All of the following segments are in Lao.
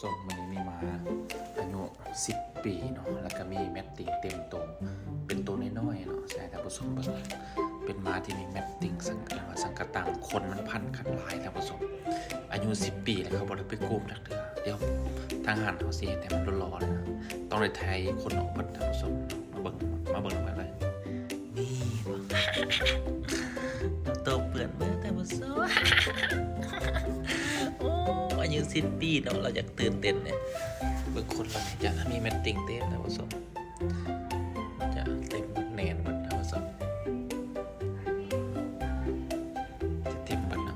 ສົມ ມື້ນີ້ມີໝາອາຍຸສິບປີເນາະ ແລ້ວກະມີແມັດຕິງເຕັມໂຕ ເປັນໂຕນ້ອຍໆເນາະ ຊິໃຫ້ທ່ານຜູ້ຊົມເບິ່ງ. ເປັນໝາທີ່ມີແມັດຕິງສັງ ສັງກະຕັງ ຂົນມັນພັນກັນຫຼາຍ ທ່ານຜູ້ຊົມ. ອາຍຸສິບປີແລ້ວ ເຂົາບໍ່ໄດ້ໄປໂກນຈັກເທື່ອ. ດຽວທາງຮ້ານເຮົາຊິເຮັດໃຫ້ມັນຫຼໍ່ໆເລີຍນະ. ຕ້ອງໄດ້ໄຖຂົນອອກເບິດ ທ່ານຜູ້ຊົມ. ມາເບິ່ງ ມາເບິ່ງນຳກັນເລີຍ. ນີ້ ໂຕເປື້ອນເບິ່ງ ທ່ານຜູ້ຊົມ. ໂອ້ ອາຍຸສິບປີເນາະ ລາວຢາກຕື່ນເຕັ້ນເດ້. ເບິ່ງຂົນລາວນີ້ ຈະມີແມັດຕິງເຕັມ ທ່ານຜູ້ຊົມ. ຈະເຕັມແໜ້ນເບິດ ທ່ານຜູ້ຊົມ. ຈະເຕັມເບິດເນາະ.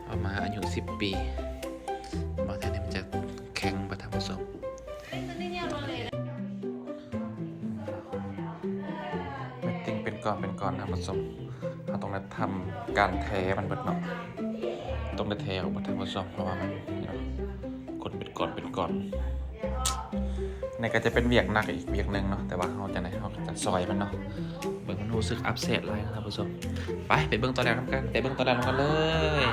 ເອົາມາອາຍຸສິບປີ ບໍ່ແທ້ນີ້ມັນຈະແຂງເບິດ ທ່ານຜູ້ຊົມ. ແມັດຕິງເປັນກ້ອນເປັນກ້ອນ ທ່ານຜູ້ຊົມ. ເຮົາຕ້ອງໄດ້ທຳການແຖມັນເບິດເນາະ. ຕ້ອງໄດ້ແຖອອກເບິດ ທ່ານຜູ້ຊົມ ເພາະວ່າມັນ ນີ້ເນາະ ຂົນເປັນກ້ອນເປັນກ້ອນ. ນີ້ກໍຈະເປັນວຽກໜັກອີກວຽກໜຶ່ງເນາະ ແຕ່ວ່າເຮົາຈັ່ງໃດເຮົາກໍຈະຊ່ອຍມັນເນາະ. ເບິ່ງ ມັນຮູ້ສຶກອັບເຊດຫຼາຍນະ ທ່ານຜູ້ຊົມ. ໄປ ໄປເບິ່ງຕອນແລ້ວນຳກັນ ໄປເບິ່ງຕອນແລ້ວນຳກັນເລີຍ.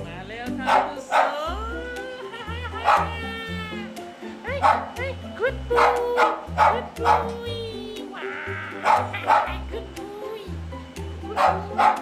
ມາແລ້ວ ທ່ານຜູ້ຊົມ. ເຮີ້ຍ ເຮີ້ຍ Good boy Good boy ວ້າວ Good boy Good boy